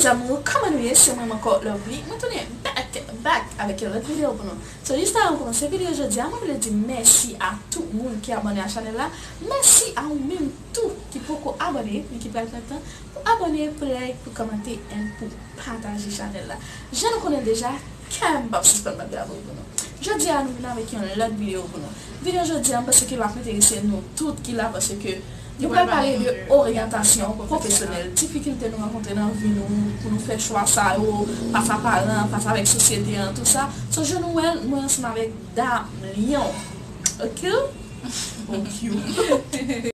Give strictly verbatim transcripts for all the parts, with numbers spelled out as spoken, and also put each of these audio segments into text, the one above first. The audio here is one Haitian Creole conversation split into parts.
Zanmi yo, kòman nou ye? Se mwen ankò, Lovely. Mwen tounen back, back avèk yon lòt videyo pou nou. So, jis avan m kòmanse videyo jodi a, mwen vle di mèsi a tout moun ki abòne a chanèl la. Mèsi a ou menm tou ki poko abòne, men ki pral pran tan pou abòne, pou like, pou kòmante, and pou pataje chanèl la. Jan nou konnen l deja, kè m p ap sispann bat bravo pou nou. Jodi a, nou vin avèk yon lòt videyo pou nou. Videyo jodi a, m panse ke l ap enterese nou tout ki la, paske nou pral pale de oryantasyon pwofesyonèl, difikilte nou rankontre nan vi nou, pou nou fè chwa sa yo, fas a paran, fas avèk sosyete an, tou sa. So, jan nou wè l, mwen ansanm avèk Damien. Ok? Ok.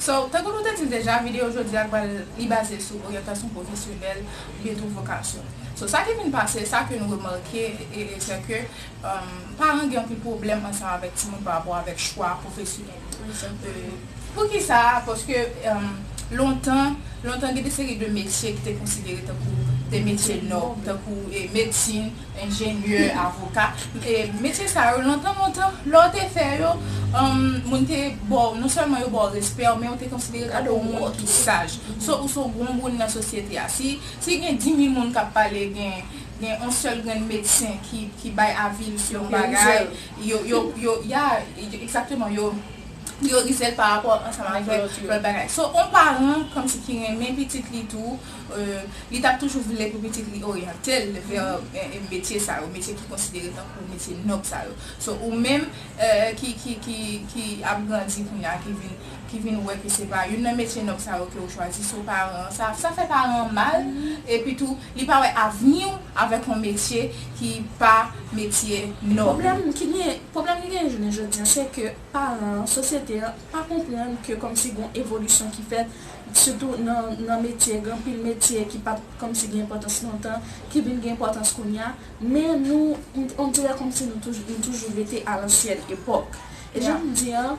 So, tankou nou te di l deja, videyo jodi a pral li baze sou oryantasyon pwofesyonèl oubyen tou vokasyon. So, sa ki vin pase, sa ke nou remake, e, e, se ke, um, paran gen anpil pwoblèm ansanm avèk timoun pa rapò avèk chwa pwofesyonèl yo. Egzakteman. E, poukisa? Paske, um, lontan, lontan gen de seri de metye ki te konsidere tankou de metye nòb, tankou, e, medsin, enjenyè, avoka. E, metye sa yo, lontan, lontan, lè w te fè yo, um, moun te ba w, non sèlman yo ba w respè, men yo te konsidere w tankou yon moun ki saj. So, ou se yon gwo moun nan sosyete a. Si, si gen dis mil moun k ap pale, gen, gen yon sèl grenn medsen ki, ki bay avi l sou yon bagay, yo, yo, yo, ya, egzakteman, yo, yo priyotize l pa rapò ansanm avèk lòt bagay. So, yon paran, kòmsi ki renmen pitit li tou, e, li t ap toujou vle pou pitit li oryante l vè, e, e, metye sa yo, metye ki konsidere tankou metye nòb sa yo. So, ou menm, e, ki, ki, ki, ki ap grandi kounye a, ki vin, ki vin wè ke se pa youn nan metye nòb sa yo ke w chwazi, so paran, sa, sa fè paran mal, epi tou, li pa wè avni w avèk yon metye ki pa metye nòb. Pwoblèm ki gen, pwoblèm ki gen jounen jodi a, se ke paran an, sosyete an, pa konprann ke kòmsi gon evolisyon ki fèt, sitou nan, nan metye, gen anpil metye ki pa t kòmsi gen enpòtans lontan, ki vin gen enpòtans kounye a, men nou, on, on dirè kòmsi nou toujou, nou toujou rete a lansyèn epòk. E jan m di an,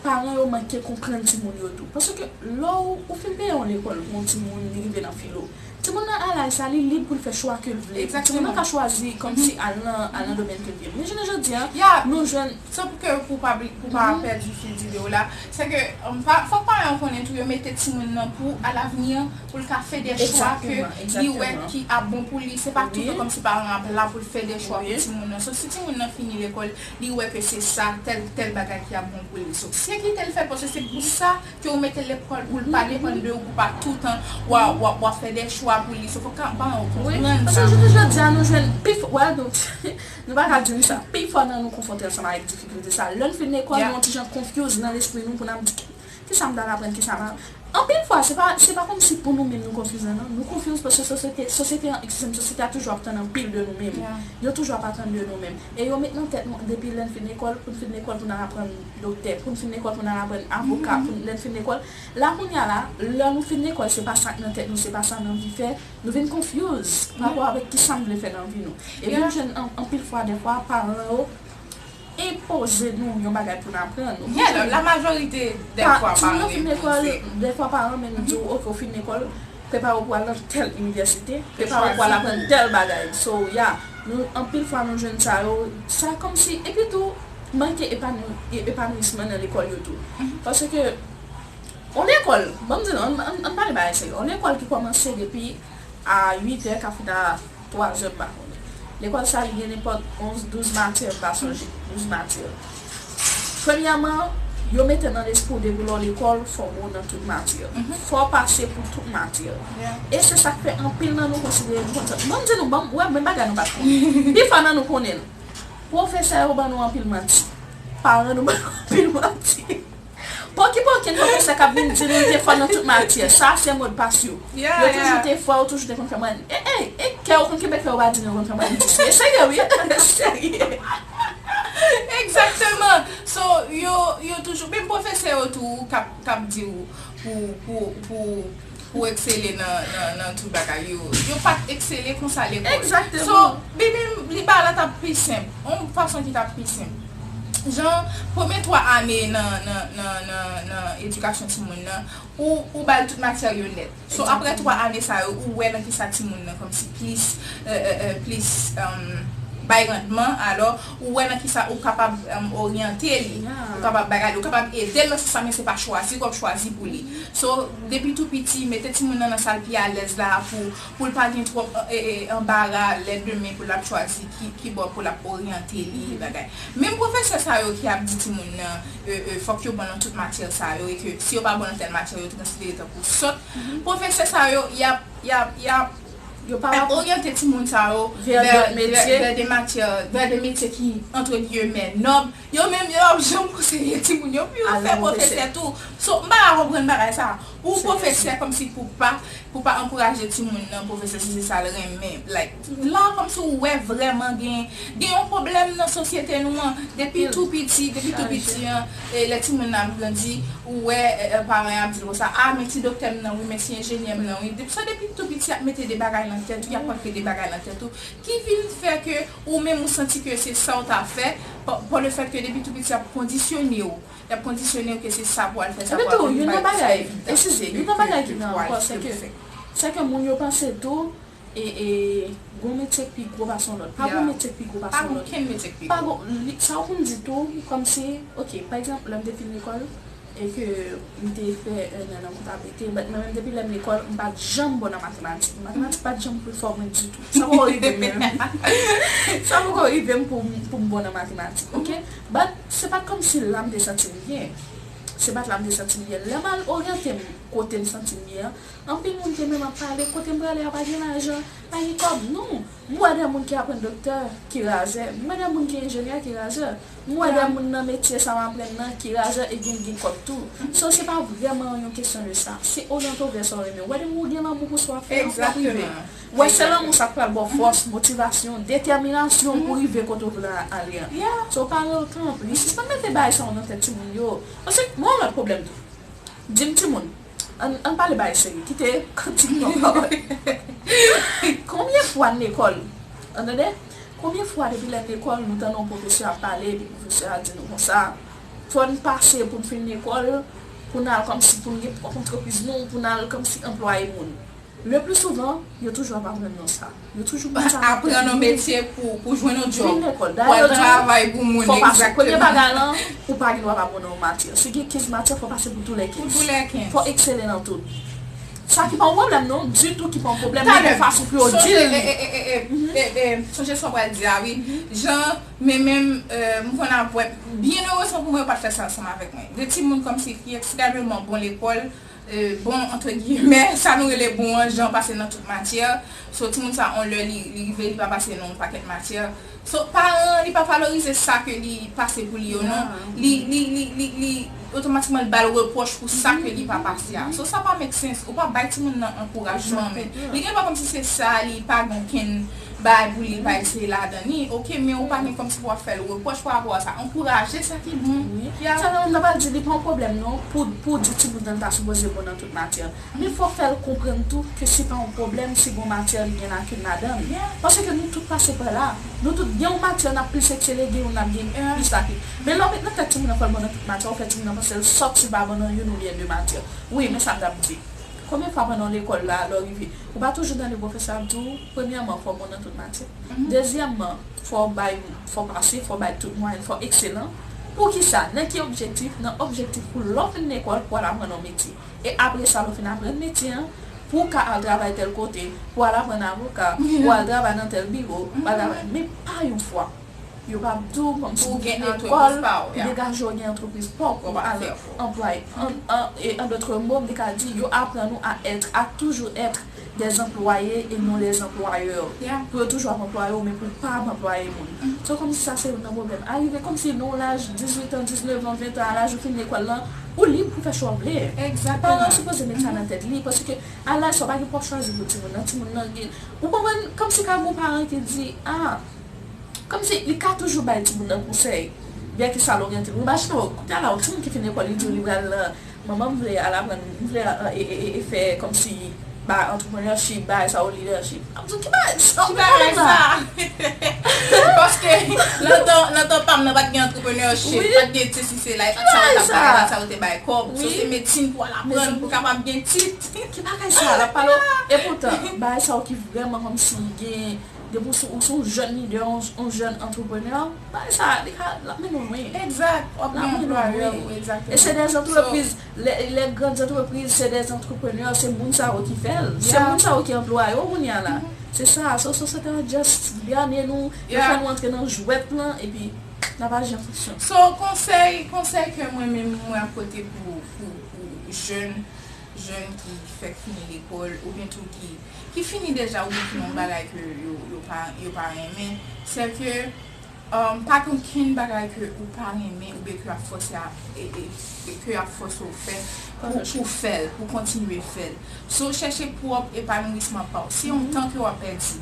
paran yo manke konprann timoun yo tou. Paske lè w, ou fin peye yon lekòl pou yon timoun, li rive nan filo. Timoun nan a laj sa, li lib pou l fè chwa ke l vle. Timoun nan ka chwazi kòmsi al nan, al nan domèn ke l vle. Men jounen jodi a, nou jwenn. San pou ke, pou pa bli-, pou pa pèdi fil di videyo la, se ke, um, pa, fòk paran yo konnen tou, yo mete timoun nan pou alavni an, pou l ka fè de chwa ke li wè ki ap bon pou li. Se pa toutan kòmsi paran an ap la pou l fè de chwa pou timoun nan. So, si timoun nan fini lekòl, li wè ke se sa, tèl, tèl bagay ki ap bon pou li. So, se kite l fè l, paske se pou sa ke ou mete l lekòl, pou l pa depann de ou, pou pa toutan w a, w a, w a fè de chwa pou li. So, fòk paran yo konprann sa. Paske jounen jodi a, nou jwenn pi fò, well, nou, nou pa ka di n sa. Pi fò nan nou konfwonte ansanm avèk difikilte sa. Lè n fin lekòl, nou yon ti jan confuse nan lespri nou pou n ap di, "Kisa m pral aprann, kisa m a." Anpil fwa, se pa, se pa kòmsi pou nou menm nou confuse la, non. Nou confuse paske sosyete, sosyete an, excuse me, sosyete a toujou ap tann anpil de nou menm. Yo toujou ap atann de nou menm. E yo met nan tèt nou, depi lè n fin lekòl, pou n fin lekòl, pou n al aprann doktè, pou n fin lekòl, pou n al aprann avoka, pou n, lè n fin lekòl. La, kounye a la, lè nou fin lekòl, se pa sa k nan tèt nou, se pa sa n anvi fè. Nou vin confuse pa rapò avèk kisa n vle fè nan vi nou. Epi nou jwenn an-, anpil fwa, dèfwa, paran yo enpoze nou yon bagay pou n aprann. Yeah, la, la majorite dèfwa paran enpoze. Dèfwa paran menm di w, "Ok, ou fin lekòl, prepare w pou al nan tèl inivèsite, prepare w pou al aprann tèl bagay." So, yeah, nou, anpil fwa nou jwenn sa yo, sa kòmsi, epi tou, manke epanoui-, e-, epanouisman nan lekòl yo tou. Paske, yon lekòl, ban m di nou, ann, ann, ann pale bagay serye. Yon lekòl ki kòmanse depi a uit è, ka fin a twa zè, m pa konnen. Lekòl sa, li gen nenpòt onz, douz matyè, m pa sonje. Douz matyè. Premyèman, yo mete nan lespri w depi lè w lekòl, fò w bon nan tout matyè. Fò w pase pou tout matyè. E se sa k fè anpil nan nou konsidere nou konn sa. Ban m di nou, ban m, wè, men bagay nou pa t konnen. Pi fò nan nou konnen l. Pwofesè yo ban nou anpil manti. Paran nou ban nou anpil manti. Pokipoki pwofesè k ap vin di nou l te fò nan tout matyè. Sa se modpas yo. Yo toujou te fò, yo toujou te konn fè mwen. E, e, e kè yo konn kenbe fè yo pa di nou yo konn fè mwen dis. E serye, wi. Serye. Egzakteman. So, yo, yo toujou, menm pwofesè yo tou k ap, k ap di w pou, pou, pou, pou eksele nan, nan, nan tout bagay yo. Yo pa t eksele konsa lekòl. Egzakteman. So, li menm, li bagay la t ap pi senp. Yon fason ki t ap pi senp. Jan, premye twa ane nan, nan, nan, nan, nan edikasyon timoun nan, ou, ou ba l tout matyè yo nèt. So, apre twa ane sa yo, ou wè nan kisa timoun nan kòmsi plis, e, e, e, plis, um, bay randman, alò, ou wè nan kisa ou kapab, um, oryante li, ou kapab bagay, ou kapab ede l nan sans sa, men se pa chwazi ke w ap chwazi pou li. So, depi tou piti, mete timoun nan nan sa l pi alèz la pou, pou l pa gen twòp, e, e, anbara lè demen pou l ap chwazi ki, ki bò pou l ap oryante li, bagay. Menm pwofesè sa yo ki ap di timoun nan, e, e, fòk yo bon nan tout matyè sa yo, e ke si yo pa bon nan tèl matyè, yo transfere tankou sòt. Pwofesè sa yo, y ap, y ap, y ap, y ap oryante timoun sa yo vè, vè, vè de matyè, vè de metye ki, antre giyemè, nòb. Yo menm, yo ap janm konseye timoun yo pou yo fè pwofesè tou. So, m pa ka konprann bagay sa. Ou pwofesè kòmsi pou pa, pou pa ankouraje timoun nan, pwofesè si se sa l renmen. Like, la, kòmsi ou wè vrèman gen, gen yon pwoblèm nan sosyete nou an. Depi tou piti, depi tou piti an, e lè timoun nan ap grandi, ou wè, e, e, paran ap di l konsa, a, men ti doktè m nan, wi, men ti enjenyè m nan, wi. Depi sa, depi tou piti, y ap mete de bagay nan tèt ou, y ap ankre de bagay nan tèt ou, ki vin fè ke ou menm ou santi ke se sa w ta fè, pa, pa le fèt ke depi tou piti, y ap kondisyone w. Y ap kondisyone w ke se sa pou w al fè, sa pou w al fè, youn nan bagay, eskize, youn nan bagay ki gen ankò, se ke, se ke moun yo panse tou, e, e, gon metye k pi gwo pase yon lòt. Pa gon metye k pi gwo pase yon lòt. Pa gon kenn metye k pi gwo. Pa gon, li, sa w konn di tou, kòmsi, oke, pa egzanp, lè m te fin lekòl, e ke m te fè en an nan kontablite, but mwen menm depi lè m lekòl, m pa t janm bon nan matematik. Matematik pa t janm pi fò mwen ditou. Sa poko rive m menm. Sa poko rive m pou, pou m bon nan matematik, oke? But se pa t kòmsi la m te santi m byen. Se pa t la m te santi m byen. Lè m al oryante m kote m santi m byen an, anpil moun te menm ap pale, kote m prale a pa gen lajan, pa gen kòb, non. M wè de moun ki aprann doktè ki razè, m wè de moun ki enjenyè ki razè, m wè de moun nan metye sa m aprann nan ki razè e gen, gen kòb tou. So, se pa vrèman yon kesyon de sa. Se oryante w vè sa w renmen. W wè de moun gen lanmou pou sa w ap fè an, w ap rive. W wè se lanmou sa k pral ba w fòs, motivasyon, detèminasyon pou rive kote w vle ale an. So, paran yo, tanpri, sispann mete bagay sa yo nan tèt timoun yo. Paske, mwen, yon lòt pwoblèm tou. Di m timoun, ann, ann pale bagay serye, kite kantik nan pawòl. Konbyen fwa n lekòl, an tande? Konbyen fwa depi lè n lekòl, nou tande yon pwofesè ap pale, epi pwofesè a di nou konsa, fò n pase pou n fin lekòl, pou n al kòmsi, pou n gen pwòp antrepriz nou, pou n al kòmsi anplwaye moun. Le pli souvan, yo toujou ap aprann nou sa. Yo toujou konn sa. Aprann yon metye pou, pou jwenn yon djòb. Vin lekòl. Dayè, yo di w, travay pou moun, fò w pase. Premye bagay lan, ou pa gen dwa pa bon nan yon matyè. Si gen kenz matyè, fò w pase pou tou lè kenz. Pou tou lè kenz. Fò w eksele nan tout. Sa ki pa yon pwoblèm, non. Ditou ki pa yon pwoblèm, men gen fason pou yo di l. Talè, sonje, e, e, e, e, e, e, sonje sa w pral di a, wi. Jan, men menm, e, m konn ap wè, byen erezman pou mwen, yo pa t fè sa ansanm avèk mwen. De timoun kòmsi ki ekstrèmeman bon lekòl, e, bon, antre giyemè, sa nou rele bon an, jan pase nan tout matyè. So, timoun sa, on lè li, li rive, li pa pase nan yon pakèt matyè. So, paran an, li pa valorize sa ke li pase pou li yo, non. Li, li, li, li, li, otomatikman, li ba l repwòch pou sa ke li pa pase a. So, sa pa make sense. Ou pa bay timoun nan ankourajman, men li gen dwa kòmsi se sa, li pa gen okenn bay pou li pa eseye ladan li, oke, men ou pa gen kòmsi pou w ap fè l repwòch pa rapò a sa. Ankouraje sa ki bon. Wi. Sa nan, nan pral di li pa yon pwoblèm non, pou, pou di timoun nan li ta sipoze bon nan tout matyè. Men fò w fè l konprann tou ke se pa yon pwoblèm si gon matyè li gen lakin ladan l. Paske nou tout pase pa la. Nou tout gen yon matyè n ap plis eksele, gen youn n ap gen plis lakin. Men lè w met nan tèt timoun nan fò l bon nan tout matyè, ou fè timoun nan panse l sòt si l pa bon nan youn oubyen de matyè. Wi, men sa m t ap di. Konbyen fwa pandan w lekòl la, lè w rive, ou pa toujou tande pwofesè ap di w, premyèman, fò w bon nan tout matyè. Dezyèmman, fò w bay, fò w pase, fò w bay tout mwayèn, fò w ekselan. Poukisa? Nan ki objektif? Nan objektif pou lè w fin lekòl, pou w al aprann yon metye. E apre sa, lè w fin aprann metye an, pou w ka al travay tèl kote, pou w al aprann avoka, pou w al travay nan tèl biwo, pou w al travay, men pa yon fwa. Yo p ap di w kòmsi pou w gen lekòl, pou degaje w gen antrepriz pa w, pou w al anplwaye. An, an, e, en d'autres mots, m te ka di, yo aprann ou à être, à toujours être des employés et non les employeurs. Pou yo toujou ap anplwaye w, men pou w pa ap anplwaye moun. So, kòmsi sa se youn nan pwoblèm. Arive kòmsi nan yon laj dizuit an, diznèf an, ven an, a laj ou fin lekòl lan, ou lib pou fè chwa w vle. Paran an sipoze met sa nan tèt li, paske a laj sa w pa gen pou w ap chwazi pou timoun nan. Timoun nan gen, ou konprann, kòmsi ka gen yon paran ki di, a, kòmsi li ka toujou bay timoun nan konsèy. Byen ke sa l oryante l. Imajine w, kounye a la, yon timoun ki fin lekòl, li di w li pral, manman, m vle al aprann, m vle, e, e, e, e fè kòmsi ba entrepreneurship, bagay sa yo, leadership. Ap di w ki bagay sa? Ki bagay sa? Paske nan tan, nan tan pa m nan pa t gen entrepreneurship, pa t gen ti sisi la, e pa t sa yo t ap bay, e pa t sa yo te bay kòb. So se medsin pou w al aprann, pou w kapab gen tit. Ki bagay sa? L ap pale w. Epoutan, bagay sa yo ki vrèman kòmsi gen Depi ou se yon jèn lidè, yon jèn antreprenè, bagay sa, li ka, l ap mennen w lwen. Egzat, w ap gen anplwayè ou, egzakteman. E se de antrepriz, lè, lè gran antrepriz, se de antreprenè, se moun sa yo ki fè l. Se moun sa yo ki anplwaye w kounye a la. Se sa, so, so, se te just byannen nou, yo fè nou antre nan jwèt lan, epi n ap aji an fonksyon. So, konsèy, konsèy ke mwen menm mwen ap pote pou, pou, pou jèn, jèn ki fèk fini lekòl, oubyen tou ki, ki fini deja, oubyen ki nan yon bagay ke yo, yo pa, yo pa renmen, se ke, um, pa gen okenn bagay ke ou pa renmen, oubyen ke y ap fòse a, e, e, e ke y ap fòse w fè, pou, pou fè l, pou kontinye fè l. So, chèche pwòp epanouisman pa w. Se yon tan ke w ap pèdi.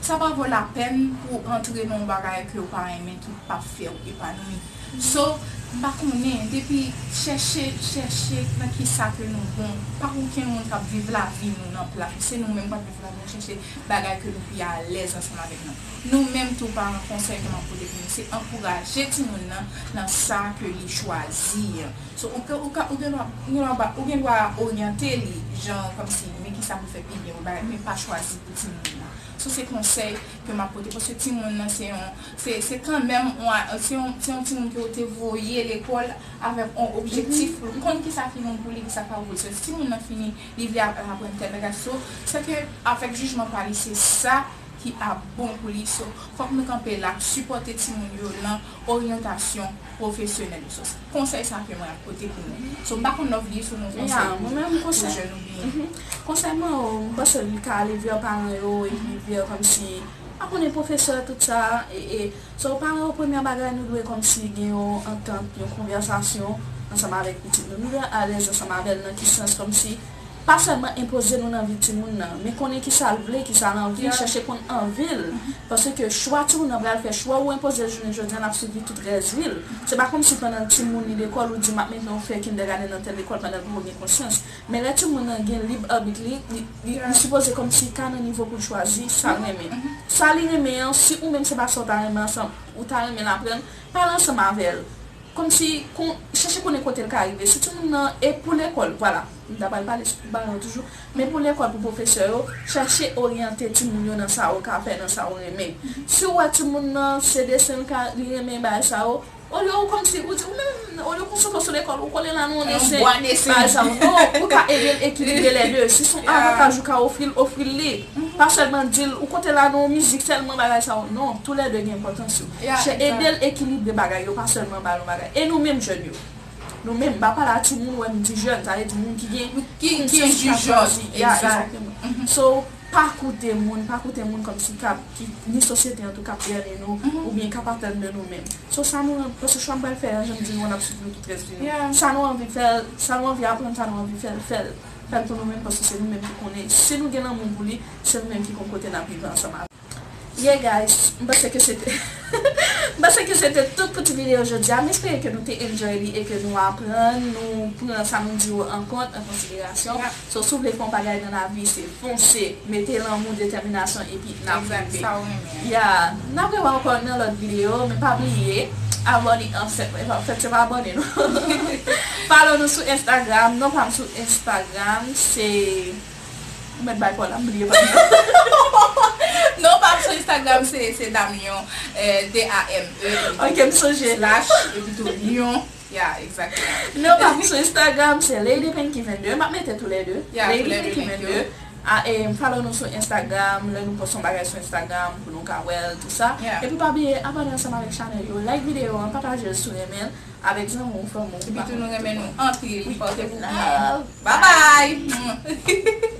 Sa pa vo lapèn pou w antre nan yon bagay ke w pa renmen, ki p ap fè w epanouyi. So, m pa konnen, depi chèche, chèche nan kisa ke nou bon. Pa okenn moun k ap viv lavi nou nan plas nou. Se nou menm k ap viv lavi nou, chèche bagay ke nou pi alèz ansanm avèk nou. Nou menm tou paran, konsèy ke m ap pote pou nou, se ankouraje timoun nan nan sa ke li chwazi an. So, ou ka, ou ka, ou gen dwa, ou gen dwa ba, ou gen dwa oryante li, jan, kòmsi, men kisa pou fè pi byen, ou bagay, men pa chwazi pou timoun nan. So, se konsèy ke m ap pote, paske timoun nan, se yon, se, se kanmenm, yon, se yon, se yon timoun ke ou te voye lekòl avèk yon objektif pou l konn kisa ki bon pou li, kisa k pa bon pou li. So, si timoun nan fini, li vle ap, aprann tèl bagay. So, se ke, avèk jijman pa li, se sa ki ap bon pou li. So, fòk nou kanpe la, sipòte timoun yo nan oryantasyon pwofesyonèl yo. So, konsèy sa ke mwen ap pote pou nou. So, m pa konn lè w vle sou yon konsèy pou, pou jèn oubyen. Konsèy mwen, m panse li ka ale vè paran yo, epi vè kòmsi, pa konnen pwofesè, tout sa, e, e, so, paran yo, premyè bagay, nou dwe kòmsi gen yon antant, yon konvèsasyon ansanm avèk pitit nou. Nou dwe alèz ansanm avè l nan ki sans, kòmsi, pa sèlman enpoze nou nan vi timoun nan, men konnen kisa l vle, kisa l anvi, chèche konn anvi l. Paske chwa timoun nan pral fè, chwa ou enpoze l jounen jodi a, l ap swiv li tout rès vi l. Se pa kòmsi pandan timoun li lekòl, ou di, "M ap mete w fè kindègaden nan tèl lekòl," pandan l poko gen konsyans. Men lè timoun nan gen lib abit li, li, li, li sipoze kòmsi ka nan nivo pou l chwazi sa l renmen. Sa li renmen an, si ou menm se pa sa w ta renmen ansanm, ou ta renmen l aprann, pale ansanm avè l. Kòmsi, kon, chèche konnen kote l ka rive. Si timoun nan, e pou lekòl, vwala, m ta pral pale sou paran yo toujou, men pou lekòl, pou pwofesè yo, chèche oryante timoun yo nan sa yo ka fè, nan sa yo renmen. Si w wè timoun nan, se desen l ka, li renmen bagay sa yo, olye ou kòmsi, ou di, ou menm, olye ou konsantre w sou lekòl, ou kole l a nan yon desen, bagay sa yo. Non, ou ka ede l ekilibre lè de. Si se yon avantaj ou ka ofri l, ofri l li. Pa sèlman di l, ou kote l a nan yon mizik sèlman, bagay sa yo. Non, toulède gen enpòtans yo. Chè, ede l ekilibre bagay yo, pa sèlman ba l yon bagay. E nou menm jèn yo. Nou menm, m pa pale a timoun, wè m di jèn, sa vle di moun ki gen, ki gen konsyans, ki ka chwazi. Ya, egzakteman. So, pa koute moun, pa koute moun kòmsi k ap, ki, ni sosyete an tou k ap byannen nou, oubyen k ap atann de nou menm. So, sa nou, paske chwa m pral fè a, jan m di nou an, l ap swiv nou tout rès vi nou. Sa nou anvi fè l, sa nou anvi aprann, sa nou anvi fè l, fè l. Fè l pou nou menm, paske se nou menm ki konnen. Si nou gen lanmou pou li, se nou menm ki konn kote n ap rive ansanm avè l. Yeah guys, m panse ke se te, m panse ke se te tout pou ti videyo jodi a. M espere ke nou te enjoy li e ke nou aprann, nou pran sa nou di yo an kont, an konsiderasyon. So, si w vle fè yon bagay nan lavi, se fonse, mete lanmou, detèminasyon, epi n ap rive. Ya, n ap rewè ankò nan lòt videyo, men pa bliye, abòne, anfèt, anfèt, se pa abòne, non. Follow nou sou Instagram, non pa m sou Instagram, se, ou mèt bay pa w la, m bliye pa m. Non pa m sou Instagram, se, se Damion, D A M E, ok, m sonje, slash, epi tou Lion. Ya, egzakteman. Non pa m sou Instagram, se Lady Pinky vennde. M ap mete toulède. Ya, Lady Pinky vennde. A, e, follow nou sou Instagram, lè nou poste yon bagay sou Instagram, pou nou ka wè l, tou sa. Epi pa bliye, abòne ansanm avèk chanèl yo, like videyo an, pataje l si w renmen l, avèk zanmi w, fanmi w, epi tou nou renmen nou anpil, pòte pou byen. Bye bye!